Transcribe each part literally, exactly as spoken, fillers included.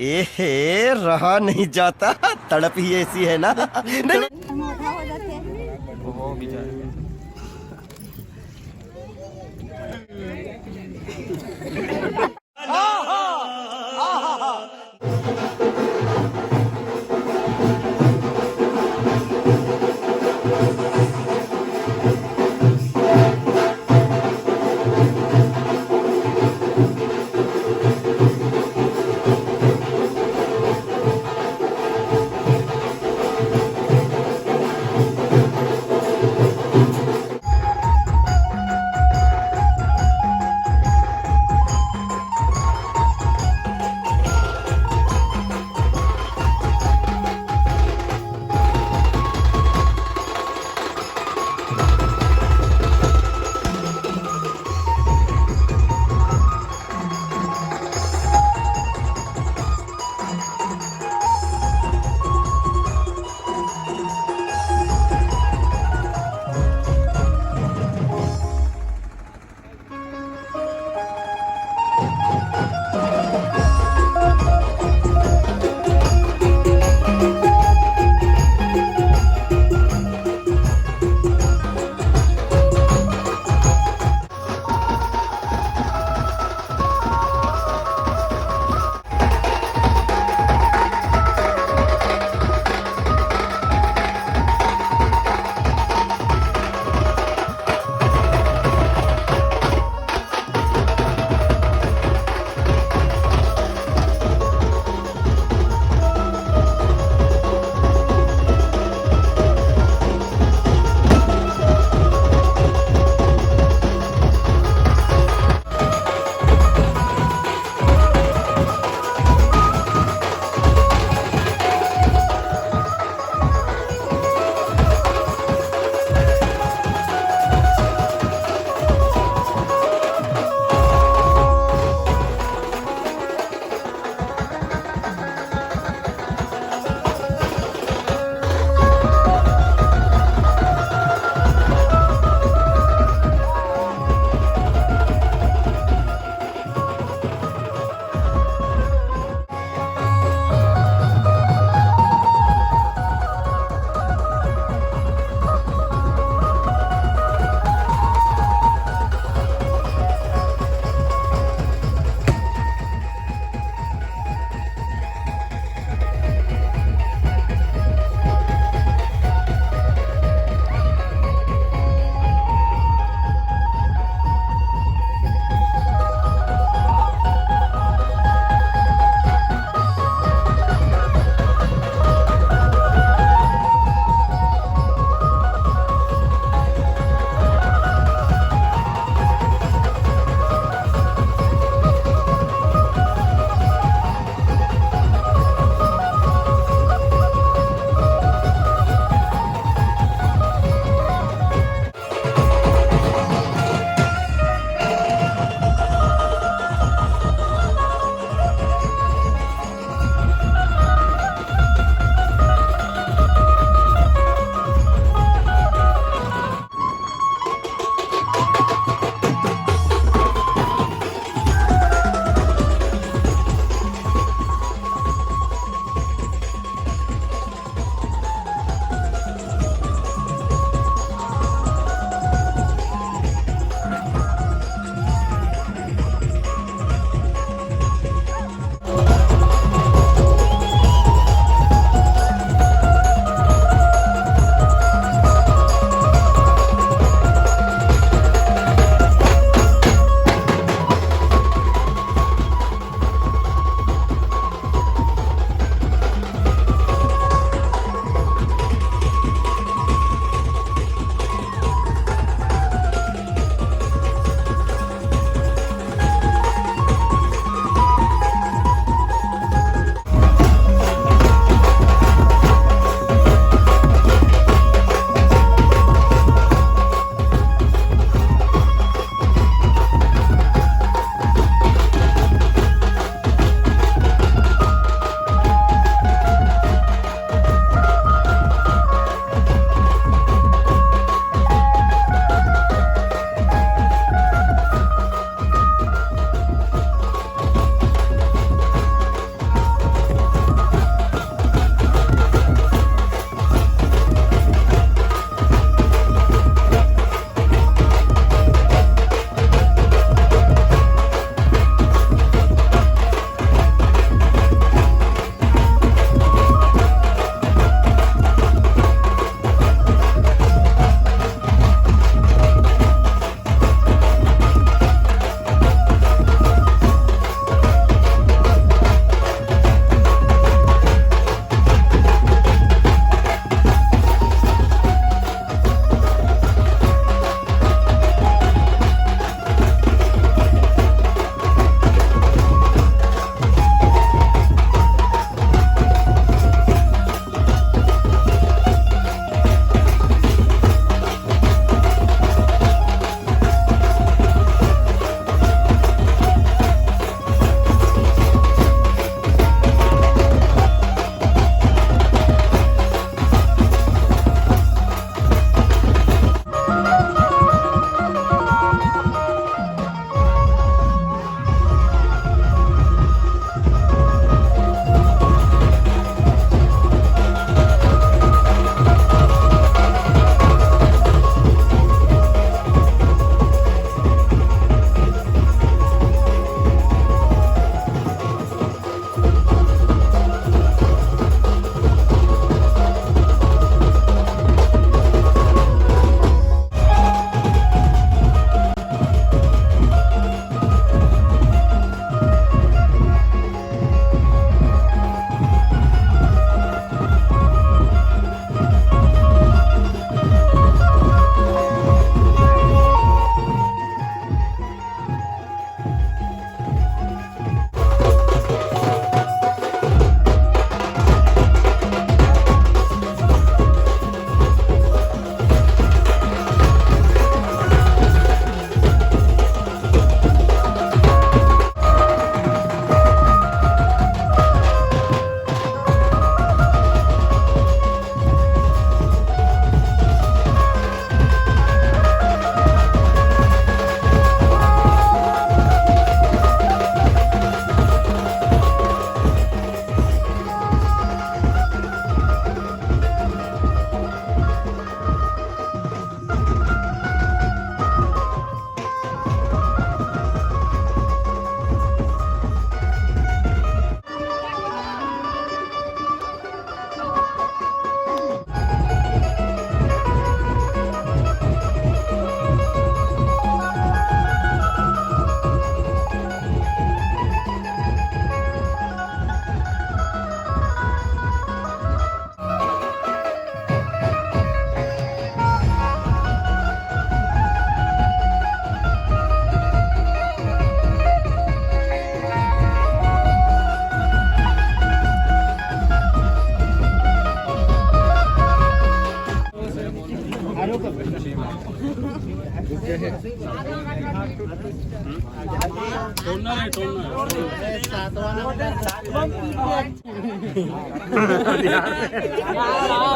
ए हे, रहा नहीं जाता, तड़प ही ऐसी है ना। नहीं, नहीं।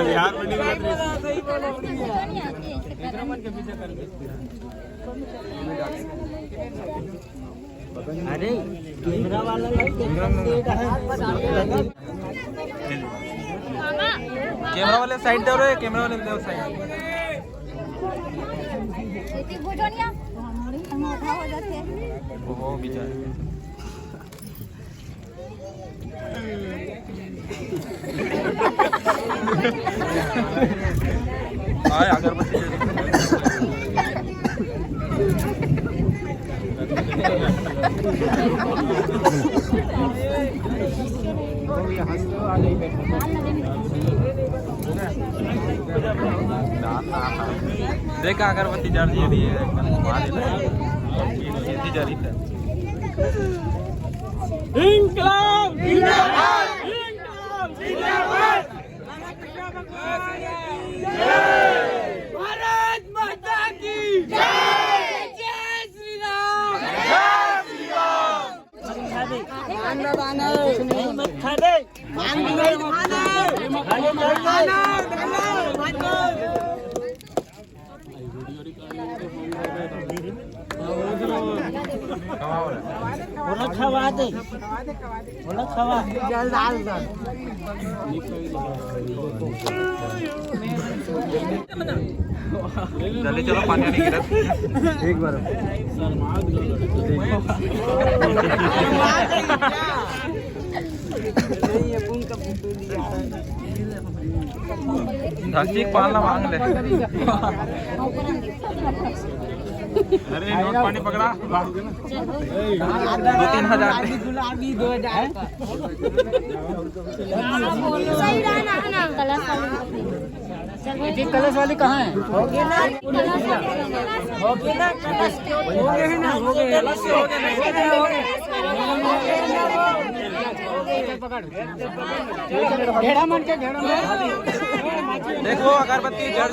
बिहार में नहीं मिलत रही। अरे, कैमरा वाला लाइट एकदम लेट है। कैमरा वाले साइड दे रे, कैमरा वाले दे साइड। एती भोजनिया मोटा हो जाते। ओहो, बेचारे। आय, अगरबत्ती जली। देखा, अगरबत्ती जल रही है, अभी ये एकदम घुमा देता है। ये जली है। इंकलाब जिंदाबाद। इंकलाब जिंदाबाद। भारत माता की जय। जय श्री राम। जय श्री राम। बोला खवा दे, बोला खवा। जल डाल दे। जल्दी चलो, पानी वानी गिरा। एक बार। धरती पालना मांग ले। अरे, नोट पानी पकड़ा। दो तीन हजार। गुलाबी दो हजार। सही रहना है ना? कलश वाली। ये कलश वाली कहाँ है? हो गए ना, कलश। हो गए हैं ना, हो गए। कलश हो गए। घेड़ा मन के, घेड़ा मन। देखो, अगरबत्ती जल